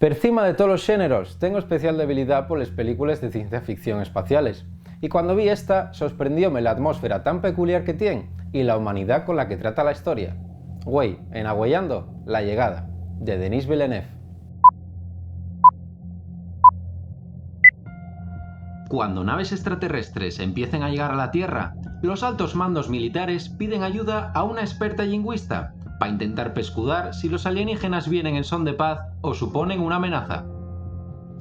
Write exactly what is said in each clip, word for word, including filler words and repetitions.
Per cima de tolos xéneros, tengo especial debilidá poles películes de ciencia ficción espaciales, y cuando vi esta, sorprendióme la atmósfera tan peculiar que tien y la humanidá con la que trata la historia. Güei, en Agüeyando, La Llegada, de Denis Villeneuve. Cuando naves extraterrestres empiecen a llegar a la Tierra, los altos mandos militares piden ayuda a una experta lingüista pa intentar pescudar si los alienígenas vienen en son de paz o suponen una amenaza.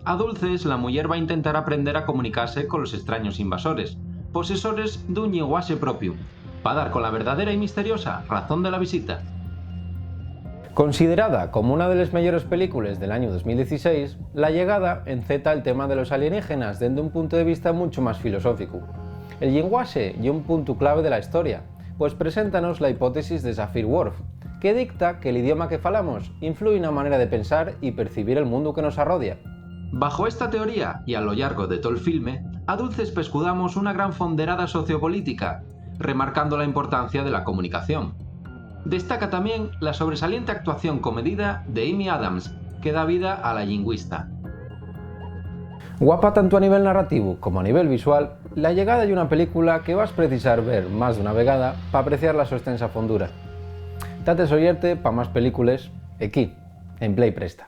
A Dulces, la muyer va a intentar aprender a comunicase colos estraños invasores, posesores d'un llienguaxe propiu, pa dar con la verdadera y misteriosa razón de la visita. Considerada como una de les meyores películes del añu dos mil dieciséis, La Llegada enceta el tema de los alienígenas dende un punto de vista muncho más filosóficu. El llienguaxe ye un puntu clave de la historia, pues preséntanos la hipótesis de Sapir-Whorf, que dicta que l'idioma que falamos influi na manera de pensar y percibir el mundu que nos arrodia. Bajo esta teoría, y a lo llargo de tol filme, a Dulces pescudamos una gran fonderada sociopolítica, remarcando la importancia de la comunicación. Destaca tamién la sobresaliente actuación comedida de Amy Adams, que da vida a la llienguista. Guapa tanto a nivel narrativu como a nivel visual, La Llegada ye una película que vas precisar ver más d'una vegada p'apreciar la so extensa fondura. Tate sollerte pa más películes equí, en Play Presta.